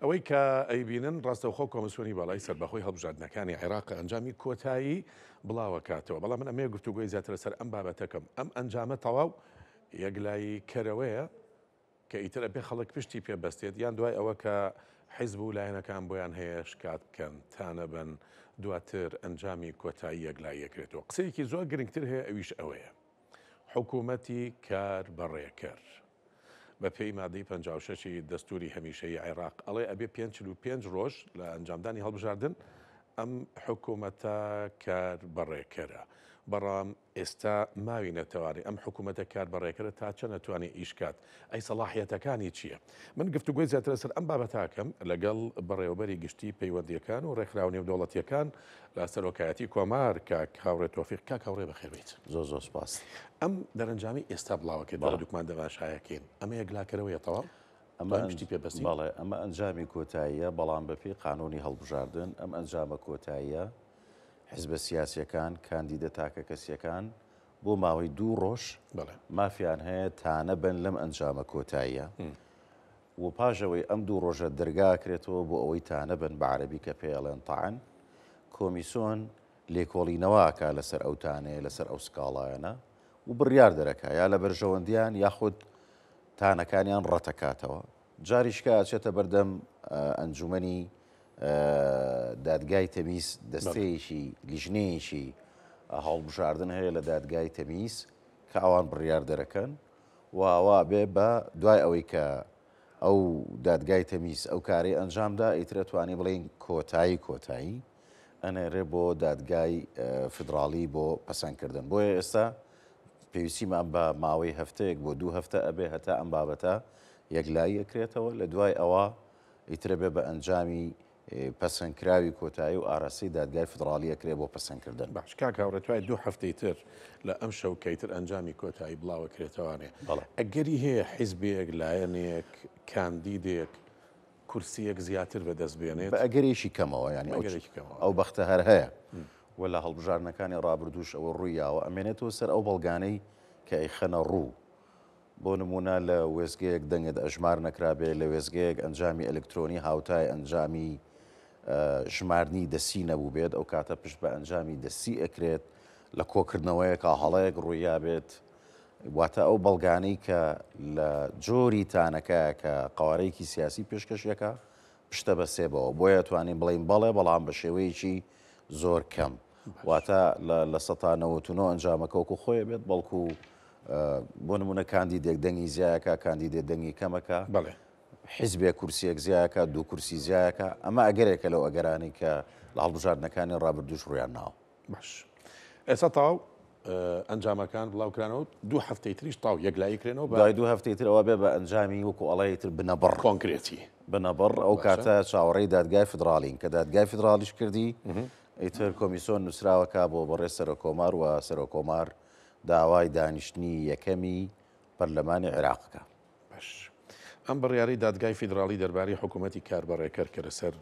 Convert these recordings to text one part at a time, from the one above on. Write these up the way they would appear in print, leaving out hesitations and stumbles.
ئەوەی کە ئەیبینن ڕاستەوخۆ کۆمسیۆنی باڵای سەربەخۆی هەڵبژاردنەکانی عێراق ئەنجامی کۆتایی بڵاوەکاتەوە، بەڵام من ئەمەیە گفتوگۆی زیاتر لەسەر ئەم بابەتەکەم ئەم ئەنجامە تەواو یەکلایی کەرەوەیە کە ئیتر ئەبێ خەڵک پشتی پێ بەستێت یان دوای ئەوە کە حیزب و لایەنەکان بۆیان هەیە شکات بکەن تانەبەن دواتر ئەنجامی کۆتایی یەکلاییەکرێتەوە. قسەیەکی زۆر گرنگتر هەیە ئەویش ئەوەیە حکوومەتی کار بەڕێکەر بە پێی مادەی 56 ی دەستووری هەمیشەیی عێراق ئەڵێ ئەبێ 45 ڕۆژ لە ئەنجامدانی هەڵبژاردن ئەم حکوومەتە کار بەڕێکەرە بەڵام ئێستا ماوینەتەوانێ ئەم حکوومەتە کاربەڕێکەرە تا چەند ئەتوانێ ئیش کات؟ ئەی سەڵاحیەتەکانی چییە؟ من گفتوگۆی زیاتر لەسەر ئەم بابەتە ئەکەم لەگەڵ بەڕێوەبەری گشتی پەیوەندییەکان و ڕێکخراوە نێودەوڵەتییەکان لە سەرۆکایەتی کۆمار کاک هاوڕێ تۆفیق. کاک هاوڕێ بەخێر بێیت. زۆر زۆر سوپاس. ئەم دەرەنجامەی ئێستا بڵاوەکرد هەردووکمان دەماشایەکەین، ئەمە یەکلاکەرەوەیە تەواو؟ ئەمە پشتی پێ بەستین؟ بەڵێ ئەمە ئەنجامی کۆتاییە، بەڵام بەپێی قانوونی هەڵبژاردن ئەم ئەنجامە کۆتاییە حزبە سیاسیەکان، کاندیدە تاکەکەسیەکان بۆ ماوەی دوو ڕۆژ مافیان هەیە تانە بەن لەم ئەنجامە کۆتاییە و پاش ئەوەی ئەم دوو ڕۆژە دەرگا ئەکرێتەوە بۆ ئەوەی تانە بەن بە عەرەبی کە پێی ئەڵێن طعن کۆمیسۆن لێکۆڵینەوە ئەکا لەسەر ئەو تانەیە لەسەر ئەو سکاڵایانە و بڕیار دەرەکا یا لە بەرژەوەندیان یاخود تانەکانیان ڕەتەکاتەوە جاریشکە ئەچێتە بەردەم ئەنجومەنی دادگای تەمیز دەستەیەکی لیژنەیەکی هەڵبژاردن هەیە لە دادگای تەمیز کە ئەوان بڕیار دەرەکەن و ئەوە بێ بە دوای ئەوەی کە ئەو دادگای تەمیز ئەو کارەی ئەنجامدا ئیترە توانی بڵین کۆتایی کۆتایی ئەنێرێ بۆ دادگای فیدراڵی بۆ پەسەندکردن بۆیە ئێستا پێویستیمان بە ماوەی هەفتەیەک بۆ دوو هەفتە ئەبێ هەتا ئەم بابەتە یەکلایی ئەکرێتەوە لە دوای ئەوە ئیتر ئەبێ بە ئەنجامی پەسەندکراوی کۆتایی و ئاراستەی دادگای فیدڕاڵی ئەکرێ بۆ پەسەندکردن. باش کاک هاوڕێ دوای دوو هەفتەی تر لە ئەمشەو کە ئیتر ئەنجامی کۆتایی بڵاوەکرێتەوانێ بەڵێ. ئەگەری هەیە حیزبێک، لایەنێک، کاندیدێک کورسییەک زیاتر بەدەست بێنێت؟ بە ئەگەرێکی کەمەوە، یانی بە ئەگەرێکی کەمەوە. ئەو بەختە هەر هەیە و لە هەڵبژاردنەکانی ڕابردووش ئەوە ڕووی یاوە، ئەمێنێتەوە سەر ئەو بەڵگانەی کە ئەیخەنە ڕوو. بۆ نموونە لە وێستگەیەک دەنگت ئەژمار نەکرابێ، لە وێستگەیەک ئەنجامی ئەلکترۆنی هاوتای ئەنجامی ژماردنی دەستی نەبووبێت، ئەو کاتە پشت بە ئەنجامی دەستی ئەکرێت، لە کۆکردنەوەیەکا هەڵەیەک ڕوویابێت، واتە ئەو بەڵگانەی کە لە جۆری تانەکە کە قەوارەیەکی سیاسی پێشکەشیەکە پشتە بەسێ بەوە، بۆیە توانین بڵێین بەڵێ بەڵام بە شێوەیەکی زۆر کەم. واتە 99% ئەنجامەکە وەکو خۆی بێت بەڵکو بۆ نمونە کاندیدێک دەنگی زیایەکە کاندیدێ دەنگی کەمەکە بەڵێ حیزبێک کورسیەک زیایەکە دوو کورسی زیایەکە ئەمە ئەگەرێکە لەو ئەگەرانی کە لە هەڵبژاردنەکانی ڕابردوش ڕویان ناوە. باش ئێستا تەواو ئەنجامەکان بڵاوکرانەوە دوو هەفتەی تریش تاو یەکلایی کرێنەوە دوای دوو هەفتەی تر ئەوە بێ بە ئەنجامی وەکو ئەڵێ تر بنەبڕ کۆنکرێتی بنەبڕ ئەو کاتە چاوەڕێی دادگای فیدراڵین کە دادگای فیدراڵیش کردی ئیتر کۆمیسۆن نووسراوەکە بۆ بەڕێز سەرۆکۆمار و سەرۆکۆمار داوای دانیشتنی یەکەمی پەرلەمانی عێراق بکا. باش ئەم بڕیارەی دادگای فیدراڵی دەربارەی حکوومەتی کاربەڕێکەر کە لەسەر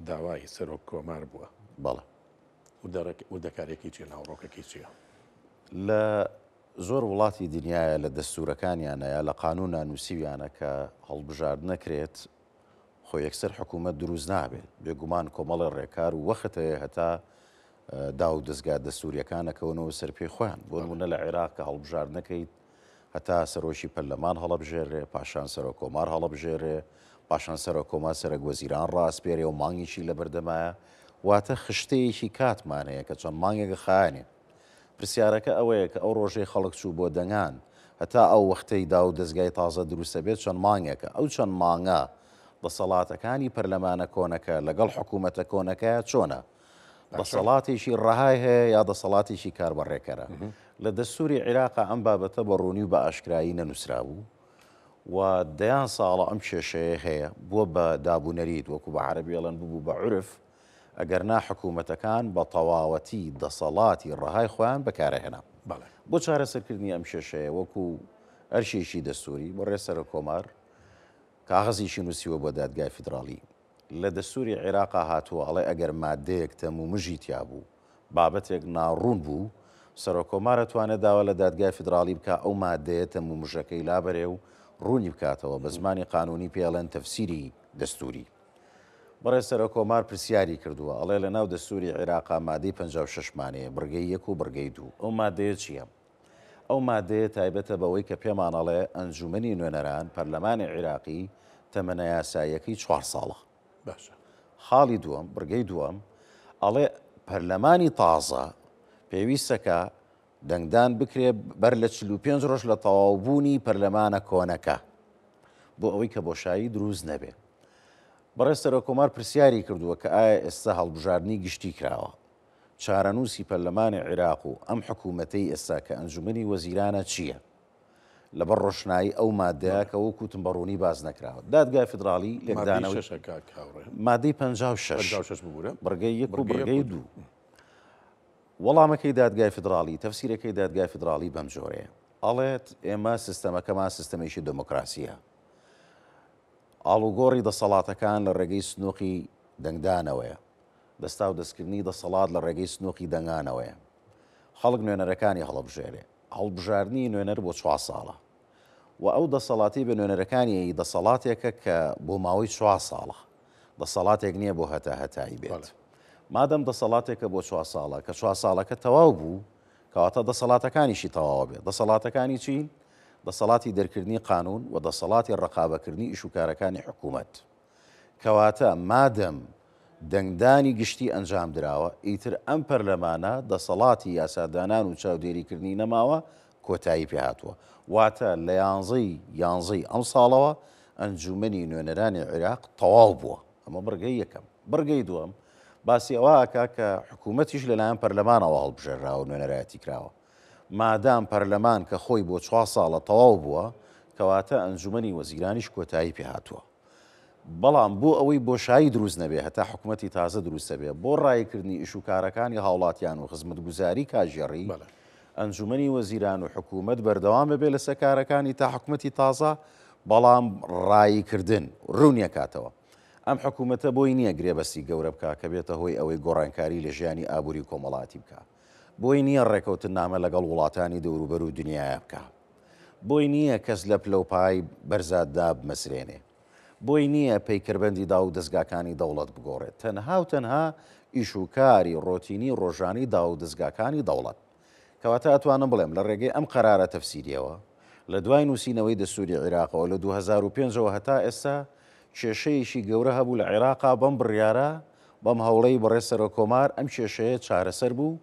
داوای سەرۆک کۆمار بووە. بەڵێ. وردەکاریەکەی چیە ناوەڕۆکەکەی چیە؟ لە زۆر وڵاتی دنیایە لە دەستورەکانیانە یا لە قانونا نووسیویانە کە هەڵبژاردنەکرێت خۆ یەکسەر حکوومەت دروست نابێت، بێگومان کۆمەڵێ ڕێکار و وەخت هەیە هەتا داو و دەزگا دەستوورییەکان ئەکەونەوە سەر پێی خۆیان. بۆ نموونە لە عێراق کە هەڵبژاردنەکەیت هەتا سەرۆکی پەرلەمان هەڵەبژێرێ، پاشان سەرۆککۆمار هەڵەبژێرێ، پاشان سەرۆککۆمار سەرەک وەزیران ڕاسپێرێ و مانگێکی لەبەردەمایە، واتە خشتەیەکی کاتمان هەیە کە چەند مانگێک ئەخایەنێ. پرسیارەکە ئەوەیە کە ئەو ڕۆژەی خەڵک چوو بۆ دەنگان هەتا ئەو وەختەی داو دەزگای تازە دروستەبێت چەند مانگێکە، ئەو چەند مانگە دەسەڵاتەکانی پەرلەمانە کۆنەکە لەگەڵ حکوومەتە کۆنەکەیا چۆنە؟ دەسەڵاتێکی ڕەهای هەیە یا دەسەڵاتێکی کاربەڕێکەرە؟ لە دەستووری عیراقا ئەم بابەتە بە ڕوونی و بە ئاشکرایی نەنووسرابوو و دەیان ساڵە ئەم کێشەیە هەیە، بووە بە دابونەریت، وەکو بە عەرەبی ئەڵێن ببوو بە عورف، ئەگەرنا حکوومەتەکان بە تەواوەتی دەسەڵاتی ڕەهای خۆیان بەکارئەهێنا. بۆ چارەسەرکردنی ئەم کێشەیە وەکو ئەرکێکی دەستووری، بەڕێز سەرۆککۆمار کاغەزێکی نووسیوە بۆ دادگای فیدراڵی. لە دەستووری عێراقا هاتووە ئەڵێ ئەگەر ماددەیەک تەمومژی تیابوو، بابەتێک ناڕوون بوو، سەرۆککۆمار ئەتوانێ داوا لە دادگای فیدراڵی بکا ئەو ماددەیە تەمومژەکەی لابەرێ و ڕوونی بکاتەوە، بە زمانی قانوونی پێی ئەڵێن تەفسیری دەستووری. بەڕێز سەرۆککۆمار پرسیاری کردووە، ئەڵێ لەناو دەستووری عیراقا مادەی 56 مان هەیە، بڕگەی یەک و بڕگەی دوو. ئەو مادەیە چییە؟ ئەو مادەیە تایبەتە بەوەی کە پێمان ئەڵێ ئەنجوومەنی نوێنەران، پەرلەمانی عیراقی، تەمەنە یاساییەکەی چوار ساڵە. باشە. خاڵی دووەم، بڕگەی دووەم، ئەڵێ پەرلەمانی تازە پێویستە کە دەنگدان بکرێ بەر لە 45 ڕۆژ لە تەواوبوونی پەرلەمانە کۆنەکە بۆ ئەوەی کە بۆشایی دروست نەبێ. بەڕێز سەرۆککۆمار پرسیاری کردووە کە ئایا ئێستا هەڵبژاردنی گشتی کراوە؟ چارەنووسی پەرلەمانی عیراق و ئەم حکوومەتەی ئێستا کە ئەنجومەنی وەزیرانە چییە؟ لەبەر ڕۆشنایی ئەو مادەیە کە وەک وتم بە ڕوونی باس نەکراوە. دادگای فیدراڵی لێکدانەوەی مادەی شەشە کاک هاوڕێ. مادەی 56 56 ببورە. بڕگەی یەک و بڕگەی دوو. وەڵامەکەی دادگای فیدراڵی، تەفسیرەکەی دادگای فیدراڵی بەم جۆرەیە. ئەڵێت ئێمە سیستەمەکەمان سیستەمێکی دێموکراسییە. ئاڵوگۆڕی دەسەڵاتەکان لە ڕێگەی سنووقی دەنگدانەوەیە. دەستاودەستکردنی دەسەڵات لە ڕێگەی سنووقی دەنگانەوەیە. خەڵک نوێنەرەکانی هەڵەبژێرێ. هەڵبژاردنی نوێنەر بۆ چوار ساڵە و ئەو دەسەڵاتەی بە نوێنەرەکانی ئەی دەسەڵاتێکە کە بۆ ماوەی چوار ساڵە، دەسەڵاتێک نییە بۆ هەتا هەتایی بێت. مادەم دەسەڵاتێکە بۆ چوار ساڵە، کە چوار ساڵەکە تەواو بوو، کەواتە دەسەڵاتەکانیشی تەواوە بێت. دەسەڵاتەکانی چین؟ دەسەڵاتی دەرکردنی قانوون و دەسەڵاتی ڕەقابەکردنی ئیشوکارەکانی حکوومەت. کەواتە مادەم دەنگدانی گشتی ئەنجام دراوە، ئیتر ئەم پەرلەمانە دەسەڵاتی یاسادانان و چاودێریکردنی نەماوە، کۆتایی پێهاتووە. واتە لە یانزەی یانزەی ئەمساڵەوە ئەنجوومەنی نوێنەرانی عیراق تەواو بووە. ئەمە بڕگەی یەکەم. بڕگەی دووەم باسی ئەوە ئەکا کە حکوومەتیش لەلایەن پەرلەمانەوە هەڵبژێرراوە و نوێنەرایەتی کراوە. مادام پەرلەمان کە خۆی بۆ چوار ساڵە تەواو بووە، کەواتە ئەنجوومەنی وەزیرانیش کۆتایی پێهاتووە. بەڵام بۆ ئەوەی بۆشایی دروست نەبێ هەتا حکومەتی تازە دروست دەبێ بۆ ڕاییکردنی ئیش و کارەکانی هاوڵاتیان و خزمەتگوزاری کاژێڕی، ئەنجومەنی وەزیران و حکومەت بەردەوام ببێ لەسەر کارەکانی تا حکومەتی تازە، بەڵام ڕاییکردن ڕوونیەکاتەوە ئەم حکومەتە بۆی نییە گرێبەستی گەورە بکا کە بێتە هۆی ئەوەی گۆڕانکاری لە ژیانی ئابووری و کۆمەڵاتی بکا، بۆی نییە ڕێکەوتننامە لەگەڵ وڵاتانی دەوروبەر و دنیایا بکا. بۆی نییە کەس لە پلەوپای بەرزا دابمەزرێنێ. بۆی نییە پەیکەربەندی داوودەزگاکانی دەوڵەت بگۆڕێت. تەنها و تەنها ئیش و کاری ڕۆتینی ڕۆژانەی داوودەزگاکانی دەوڵەت. کەواتە ئەتوانم بڵێم لە ڕێگەی ئەم قەرارە تەفسیرییەوە، لە دوای نووسینەوەی دەستووری عیراقەوە لە 2005 ەوە هەتا ئێستا کێشەیەکی گەورە هەبوو لە عیراقا بەم بڕیارە، بەم هەوڵەی بەڕێز سەرۆککۆمار ئەم کێشەیە چارەسەر بوو،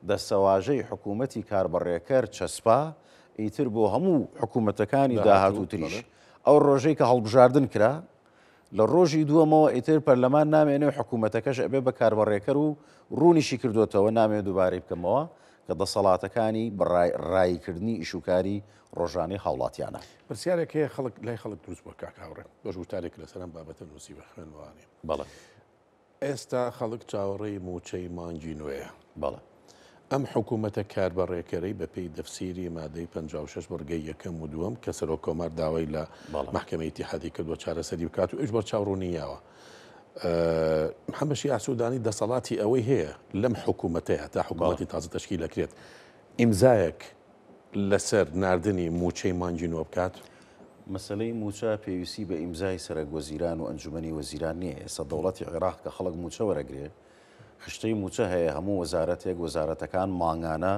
دەستەواژەی حکوومەتی کاربەڕێکەر چەسپا، ئیتر بۆ هەموو حکوومەتەکانی داهاتووتریش. ئەو ڕۆژەی کە هەڵبژاردن کرا، لە ڕۆژی دووەمەوە ئیتر پەرلەمان نامێنێ و حکوومەتەکەش ئەبێ بە کاربەڕێکەر و ڕوونیشی کردۆتەوە، نامەوێ دووبارەی بکەمەوە، کە دەسەڵاتەکانی بە ڕاییکردنی ئیشوکاری ڕۆژانەی هاوڵاتیانە. پرسیارێک هەیە خەڵک لای خەڵک دروست بووە کاک هاوڕێ، تۆش وتارێک لەسەر ئەم بابەتە نووسیوە، خوێندمەوانێ. بەڵێ. ئێستا خەڵک چاوەڕێی مووچەی مانگی نوێیە. بەڵێ. ئەم حکوومەتە کاربەڕێکەرەی بەپێی دەفسیری مادەی 56 بڕگەی یەکەم و دووەم کە سەرۆک کۆمار داوای لە مەحکەمەی ئیتیحادی کردووە چارەسەری بکات و ئەویش بەرچاو ڕوونی یاوە. محەممەد شیاع سوودانی دەسەڵاتی ئەوەی هەیە لەم حکوومەتەیە تا حکوومەتی تازە تەشکیل دەکرێت ئیمزایەک لەسەر ناردنی مووچەی مانگی نۆ بکات؟ مەسەلەی مووچە پێویستی بە ئیمزای سەرەک وەزیران و ئەنجومەنی وەزیران نییە، ئێستا دەوڵەتی عێراق کە خەڵک مووچە وەرەگرێ خشتەی مووچە هەیە هەموو وەزارەتێک وەزارەتەکان مانگانە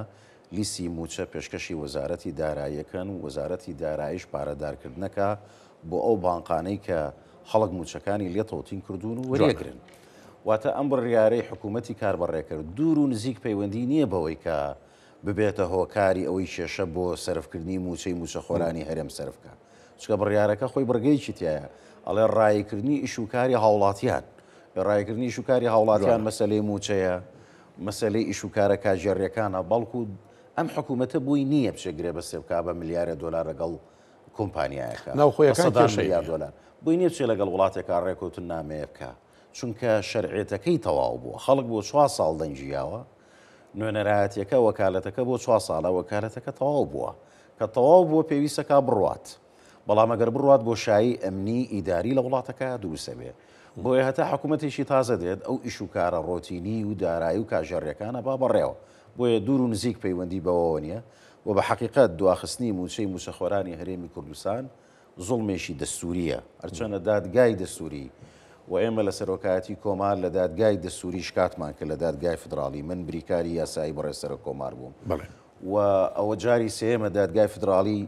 لیستی مووچە پێشکەشی وەزارەتی داراییەکەن و وەزارەتی داراییش پارەدارکردنەکە بۆ ئەو بانقانەی کە خەڵک مووچەکانی لێ تەوتین کردوون و وەریەگرن. واتە ئەم بڕیارەی حکوومەتی کاربەڕێکەر دوور و نزیک پەیوەندی نییە بەوەی کە ببێتە هۆکاری ئەوەی کێشە بۆ سەرفکردنی مووچەی مووچەخۆرانی هەرێم سەرف بکا. چونکە بڕیارەکە خۆی بڕگەیەکی تیایە ئەڵێ ڕاییکردنی ئیش و کاری هاوڵاتیان. ڕاییکردنی ئیش و کاری هاوڵاتیان مەسەلەی مووچەیە، مەسەلەی ئیش و کارە کارگێڕییەکانە، بەڵکو ئەم حکوومەتە بۆی نییە بچێ گرێبەستێ بکا بە ملیارێ دۆلار لەگەڵ کۆمپانیایەکە، بە سەدان ملیار دۆلار. بۆی نییە بچێ لەگەڵ وڵاتێکا ڕێکەوتننامەیە بکا، چونکە شەرعیەتەکەی تەواو بووە. خەڵک بۆ چوار ساڵ دەنگی یاوە، نوێنەرایەتیەکە وەکالەتەکە بۆ چوار ساڵە وەکالەتەکە تەواو بووە کە تەواو بووە پێویستەکە بڕوات بەڵام ئەگەر بڕوات بۆشایی ئەمنی ئیداری لە وڵاتەکە دروستە بێ بۆیە هەتا حکوومەتێکی تازە دێت ئەو ئیش و کارە ڕۆتینی و دارایی و کاژێڕیەکانە با بەڕێوە بۆیە دوور و نزیک پەیوەندی بەوەوە نییە و بە حەقیقەت دواخستنی مووچەی مووچەخۆرانی هەرێمی کوردستان زوڵمێکی دەستوورییە، هەرچەندە دادگای دەستووری و ئێمە لە سەرۆکایەتی کۆمار لە دادگای دەستووری شکاتمان کرد لە دادگای فیدراڵی، من بریکاری یاسایی بەڕێز سەرۆک کۆمار بووم. و ئەوە جاری سێیەمە دادگای فیدراڵی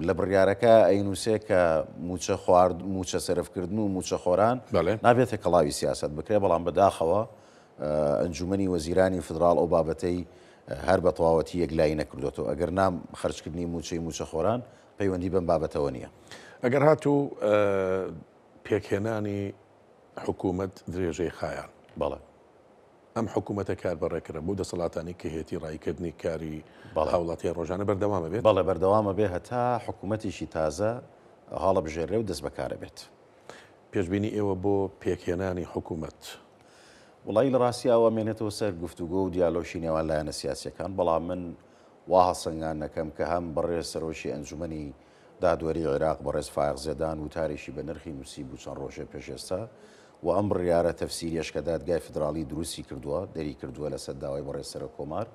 لە بڕیارەکە ئەینووسێ کە مووچە خوارد، مووچە سەرفکردن و مووچەخۆران نابێت تێکەڵاوی سیاسەت بکرێ، بەڵام بەداخەوە ئەنجوومەنی وەزیرانی فیدراڵ ئەو بابەتەی هەر بە تەواوەتی یەکلایی نەکردۆتەوە، ئەگەرنا خەرجکردنی مووچەی مووچەخۆران پەیوەندی بەم بابەتەوە نییە. ئەگەر هاتوو پێکهێنانی حکوومەت درێژەی خایان. بەڵێ. ئەم حکوومەتە کاربەڕێکەرە بۆ دەسەڵاتانەی کە هێتی ڕاییکردنی کاری هاوڵاتیان ڕۆژانە بەردەوام ئەبێت؟ بەڵێ بەردەوام ئەبێ هەتا حکوومەتێکی تازە هەڵەبژێررێ و دەست بەکار ئەبێت. پێشبینی ئێوە بۆ پێکهێنانی حکوومەت؟ وەڵایی لە ڕاستیا ئەوە ئەمێنێتەوە سەر گفتوگۆ و دیالۆگی نێوان لایەنە سیاسییەکان، بەڵام من وا هەڵسەنگان نەکەم کە هەم بەڕێز سەرۆکی ئەنجومەنی دادوەری عێراق بەڕێز فایەق زێدان وتارێکی بە نرخی نووسیبوو چەند ڕۆژێ پێش ئێستا و ئەم بڕیارە تەفسیریەش کە دادگای فیدراڵی دروستی کردووە دەری کردووە لەسەر داوای بەڕێز سەرۆک کۆمار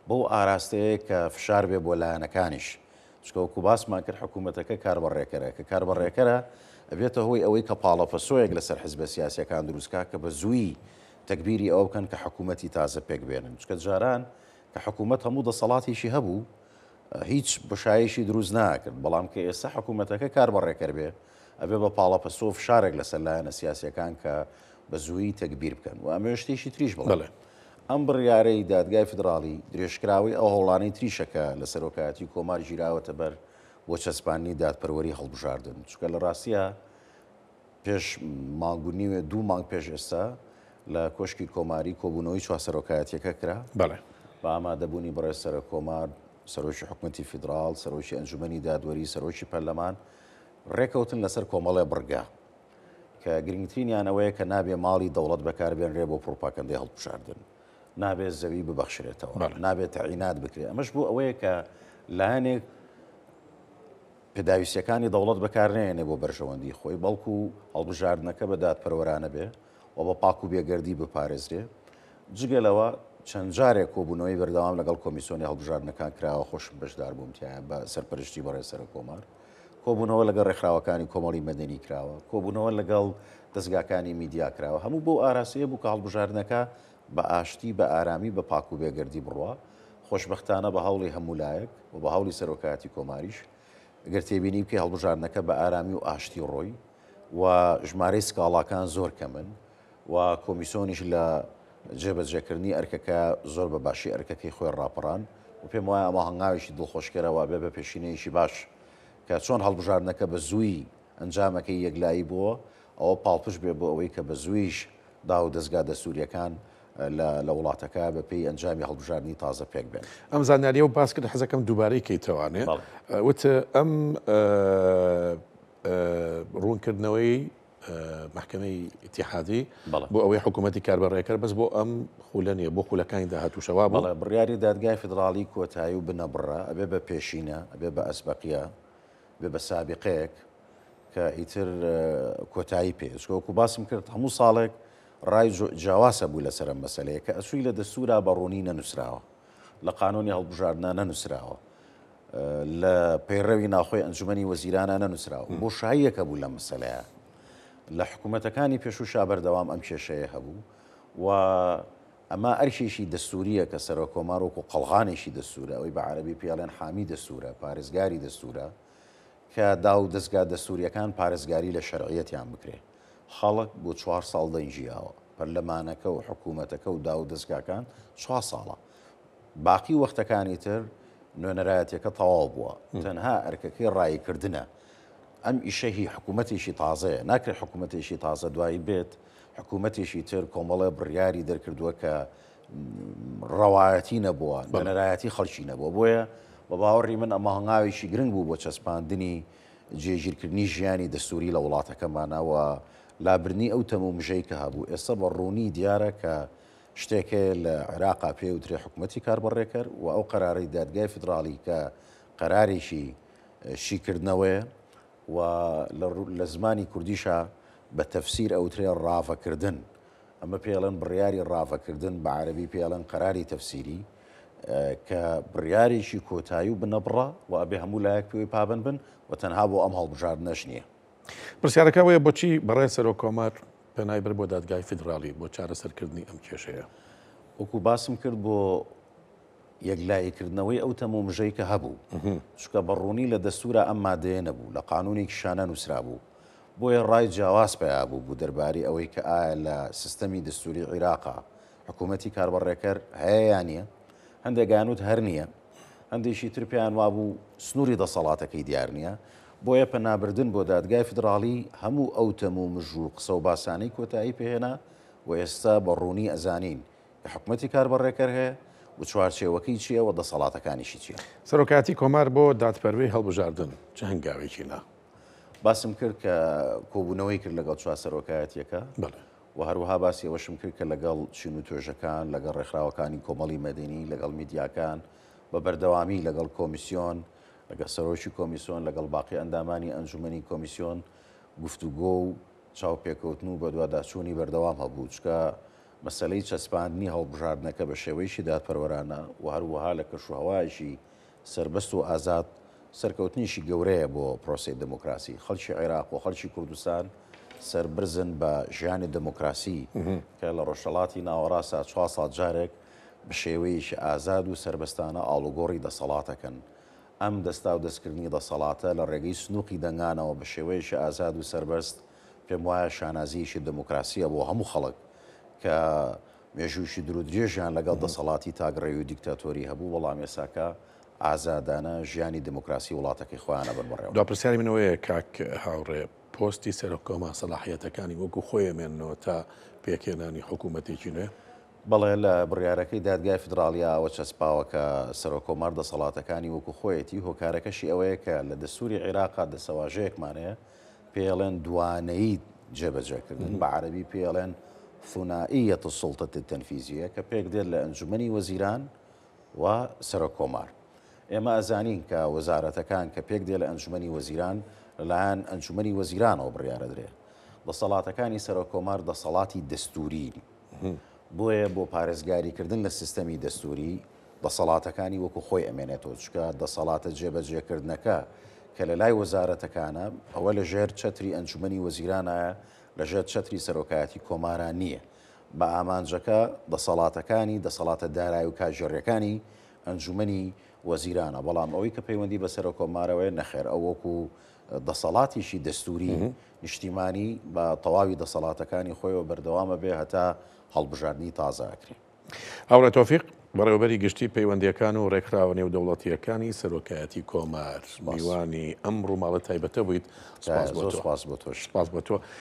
بەو ئاراستەیە کە فشار بێ بۆ لایەنەکانیش چونکە وەکو باسمان کرد حکوومەتەکە کاربەڕێکەرە کە کاربەڕێکەرە ئەبێتە هۆی ئەوەی کە پاڵەپەسۆیەک لەسەر حزبە سیاسیەکان دروستکا کە بە زووی تەگبیری ئەوە بکەن کە حکوومەتی تازە پێک بێنن چونکە جاران کە حکوومەت هەموو دەسەڵاتێکی هەبوو هیچ بۆشایەکی دروست ناکرد، بەڵام کە ئێستا حکوومەتەکە کاربەڕێکەر بێ، ئەبێ بە پاڵەپەستۆ و فشارێک لەسەر لایەنە سیاسییەکان کە بە زوویی تەگبیر بکەن و ئەمەوێ شتێکی تریش بڵێم. ئەم بڕیارەی دادگای فیدراڵی درێژکراوەی ئەو هەوڵانەی تریشە کە لە سەرۆکایەتی کۆمار گیراوەتە بەر بۆ چەسپاندنی دادپەروەری هەڵبژاردن، چونکە لە ڕاستیا پێش مانگ و نیوێ دوو مانگ پێش ئێستا لە کۆشکی کۆماری کۆبوونەوەی چوار سەرۆکایەتیەکە کرا. بەڵێ. بە ئامادەبوونی بەڕێز سەرۆک کۆمار، سەرۆکی حکومەتی فیدراڵ، سەرۆکی ئەنجومەنی دادوەری، سەرۆکی پەرلەمان ڕێکەوتن لەسەر کۆمەڵێ بڕگە کە گرنگترینیان ئەوەیە کە نابێ ماڵی دەوڵەت بەکاربێنرێ بۆ پڕوپاکەندەی هەڵبژاردن، نابێ زەوی ببەخشرێتەوە، نابێ تەعینات بکرێ. ئەمەش بۆ ئەوەیە کە لایەنێک پێداویستیەکانی دەوڵەت بەکارنەیەنێ بۆ بەرژەوەندی خۆی، بەڵکو هەڵبژاردنەکە بە دادپەروەرانە بێ و بە پاک و بێگەردی بپارێزرێ. جگە لەوە چەند جارێک کۆبوونەوەی بەردەوام لەگەڵ کۆمیسۆنی هەڵبژاردنەکان کراوە، خۆشم بەشدار بووم تیایا بە سەرپەرشتی بەڕێز سەرۆککۆمار. کۆبوونەوە لەگەڵ ڕێکخراوەکانی کۆمەڵی مەدەنی کراوە، کۆبوونەوە لەگەڵ دەزگاکانی میدیا کراوە، هەموو بەو ئاراستەیە بوو کە هەڵبژاردنەکە بە ئاشتی، بە ئارامی، بە پاک و بێگەردی بڕوا. خۆشبەختانە بە هەوڵی هەموو لایەک و بە هەوڵی سەرۆکایەتی کۆماریش، گەر تێبینی بکەی هەڵبژاردنەکە بە ئارامی و ئاشتی ڕۆی و ژمارەی سکاڵاکان زۆر کەمن و کۆمیسۆنیش لە جێبەجێکردنی ئەرکەکە زۆر بە باشی ئەرکەکەی خۆی ڕاپەڕان و پێم وایە ئەمە هەنگاوێکی دڵخۆشکەرە و ئەبێ بە پێشینەیەکی باش کە چۆن هەڵبژاردنەکە بە زوویی ئەنجامەکەی یەکلایی بووە ئەوە پاڵپشت بێ بۆ ئەوەی کە بە زوویش داو و دەزگا دەستوورییەکان لە لە وڵاتەکە بە پێی ئەنجامی هەڵبژاردنی تازە پێک بێن. ئەم زانیاریەو باس کرد حەزەکەم دووبارەی کەیتەوانێ وت ئەم ڕوونکردنەوەی مەحکەمەی ئیتیحادی بۆ ئەوەی حکوومەتی کاربەڕێکەر بەس بۆ ئەم خولە نیە بۆ خولەکانی داهاتووشە وا بوو؟ بەڵێ بڕیاری دادگای فیدڕاڵی کۆتایی و بنەبڕە ئەبێ بە پێشینە ئەبێ بە ئەسبەقیە بێ بە سابیقەیەک کە ئیتر کۆتایی پێ چونکە وەکو باسم کرد هەموو ساڵێک ڕای جیاواز هەبوو لەسەر ئەم مەسەلەیە کە ئەچووی لە دەستوورا بە ڕوونی نەنووسراوە، لە قانوونی هەڵبژاردنا نەنووسراوە، لە پەیڕەوی ناوخۆی ئەنجومەنی وەزیرانا نەنووسراوە، بۆشاییەک هەبوو لەم مەسەلەیە. لە حکوومەتەکانی پێشووشا بەردەوام ئەم کێشەیە هەبوو و ئەمە ئەرکێکی دەستوورییە کە سەرۆککۆمار وەکوو قەڵغانێکی دەستوورە، ئەوەی بە عەرەبی پێی ئەڵێن حامی دەستوورە، پارێزگاری دەستوورە، کە داو دەزگا دەستوورییەکان پارێزگاری لە شەرعیەتیان بکرێ. خەڵک بۆ چوار ساڵ دەنگی یاوە. پەرلەمانەکە و حکوومەتەکە و داو دەزگاکان چوار ساڵە. باقی وەختەکانی تر نوێنەرایەتیەکە تەواو بووە. تەنها ئەرکەکەی ڕاییکردنە. ئەم ئیشە هی حکوومەتێکی تازەیە. ناکرێت حکوومەتێکی تازە دوایی بێت حکوومەتێکی تر کۆمەڵێ بڕیاری دەرکردووە کە ڕەوایەتی نەبووە، نوێنەرایەتی خەڵکی نەبووە. بۆیە بە باوەڕی من ئەمە هەنگاوێکی گرنگ بوو بۆ چەسپاندنی جێگیرکردنی ژیانی دەستووری لە وڵاتەکەمانا و لابردنی ئەو تەم و مژەی کە هەبوو. ئێستا بە ڕوونی دیارە کە شتێک هەیە لە عێراقا پێی وترێ حکومەتی کاربەڕێکەر و ئەو قەرارەی دادگای فیدراڵی کە قەرارێکی شیکردنەوەیە و لە زمانی کوردیشا بە تەفسیر ئەوترێ ڕاڤەکردن. ئەمە پێی ئەڵێن بڕیاری ڕاڤەکردن، بە عەرەبی پێی ئەڵێن قەراری تەفسیری، کە بڕیارێکی کۆتایی و بنەبڕە و ئەبێ هەموو لایەک پێوەی پابەند بن و تەنها بۆ ئەم هەڵبژاردنەش نییە. پرسیارەکە ئەوەیە بۆچی بەڕێز سەرۆک کۆمار پەنای برد بۆ دادگای فیدراڵی بۆ چارەسەرکردنی ئەم کێشەیە؟ وەکو باسم کرد بۆ یەکلاییکردنەوەی ئەو تەمومژەی کە هەبوو، چونکە بە ڕوونی لە دەستوورا ئەم مادەیە نەبوو، لە قانوونێکیشا نەنووسرابوو، بۆیە ڕای جیاواز پەیا بوو بوو دەربارەی ئەوەی کە ئایا لە سیستەمی دەستووری عیراقا حکوومەتی کاربەڕێکەر هەیە یا نییە؟ هەندێک ئەیانوت هەر نییە، هەندێکی تر پێیان وابوو سنووری دەسەڵاتەکەی دیار نییە، بۆیە پەنابردن بۆ دادگای فیدراڵی هەموو ئەو تەمومژ و قسە و باسانەی کۆتایی پێهێنا و ئێستا بە ڕوونی ئەزانین کە حکومەتی کاربەڕێکەر هەیە و چوارچێوەکەی چییە و دەسەڵاتەکانیشی چییە. سەرۆکایەتی کۆمار بۆ دادپەروەی هەڵبژاردن چ هەنگاوێکی نا؟ باسم کرد کە کۆبوونەوەی کرد لەگەڵ چوار سەرۆکایەتییەکە و هەروەها باسی ئەوەشم کرد کە لەگەڵ چین و توێژەکان، لەگەڵ ڕێکخراوەکانی کۆمەڵی مەدەنی، لەگەڵ میدیاکان، بە بەردەوامی لەگەڵ کۆمیسیۆن، لەگەڵ سەرۆکی کۆمیسیۆن، لەگەڵ باقی ئەندامانی ئەنجومەنی کۆمیسیۆن گفتوگۆ و چاوپێکەوتن و بەدواداچوونی بەردەوام هەبوو، چونکە مەسەلەی چەسپاندنی هەڵبژاردنەکە بە شێوەیەکی دادپەروەرانە و هەروەها لە کەشوهەوایەکی سەربەست و ئازاد سەرکەوتنێکی گەورەیە بۆ پرۆسەی دێموکراسی. خەڵکی عێراق و خەڵکی کوردستان سەربەرزن بە ژیانی دێموکراسی کە لە ڕۆژهەڵاتی ناوەڕاستدا چوار ساڵ جارێک بە شێوەیەکی ئازاد و سەربەستانە ئاڵوگۆڕی دەسەڵات ئەکەن. ئەم دەستاودەستکردنی دەسەڵاتە لە ڕێگەی سنووقی دەنگانەوە بە شێوەیەکی ئازاد و سەربەست پێم وایە شانازییەکی دێموکراسییە بۆ هەموو خەڵک کە مێژوویەکی دوورودرێژیان لەگەڵ دەسەڵاتی تاکڕەوی و دیکتاتۆری هەبوو، بەڵام ئێستاکە ئازادانە ژیانی دێموکراسی وڵاتەکەی خۆیان ئەبەن بەڕێوە. دوا پرسیاری من ئەوەیە کاک هاوڕێ، پۆستی سەرۆک کۆمار سەلاحیەتەکانی وەکو خۆی ئەمێننەوە تا پێکهێنانی حکوومەتێکی نوێ؟ بەڵێ، لە بڕیارەکەی دادگای فیدراڵیا ئەوە چەسپاوە کە سەرۆککۆمار دەسەڵاتەکانی وەکو خۆیەتی، هۆکارەکەشی ئەوەیە کە لە دەستووری عێراقا دەسەواژەیەکمان هەیە پێی ئەڵێن دوانەیی جێبەجێکردن، بە عەرەبی پێی ئەڵێن ثنائیە السلطە التنفیذیە کە پێکدێت لە ئەنجومەنی وەزیران و سەرۆککۆمار. ئێمە ئەزانین کە وەزارەتەکان کە پێکدێ لە ئەنجومەنی وەزیران لەلایەن ئەنجومەنی وەزیرانەوە بڕیارەدرێ. دەسەڵاتەکانی سەرۆککۆمار دەسەڵاتی دەستوورین. بۆیە بۆ پارێزگاریکردن لە سیستەمی دەستووری، دەسەڵاتەکانی وەکو خۆی ئەمێنێتەوە، چونکە دەسەڵاتە جێبەجێکردنەکە کە لە لای وەزارەتەکانە، ئەوە لە ژێر چەتری ئەنجومەنی وەزیرانایە، لە ژێر چەتری سەرۆکایەتی کۆمارا نییە. بە ئامانجەکە دەسەڵاتەکانی، دەسەڵاتە دارایی و کارگێڕییەکانی ئەنجومەنی وەزیرانە، بەڵام ئەوەی کە پەیوەندی بە سەرۆککۆمارەوەیە نەخێر، ئەو وەکو دەسەڵاتێکی دەستووری نیشتیمانی بە تەواوی دەسەڵاتەکانی خۆیەوە بەردەوام ئەبێ هەتا هەڵبژاردنی تازە ئەکرێ. هاوڕێ تۆفیق، بەڕێوەبەری گشتی پەیوەندییەکان و ڕێکخراوە نێودەوڵەتییەکانی سەرۆکایەتی کۆمار، میوانی ئەم ڕووماڵە تایبەتە بوویت. سپاس بۆ تۆ. زۆر سپاس بۆ تۆش. سپاس بۆ تۆ.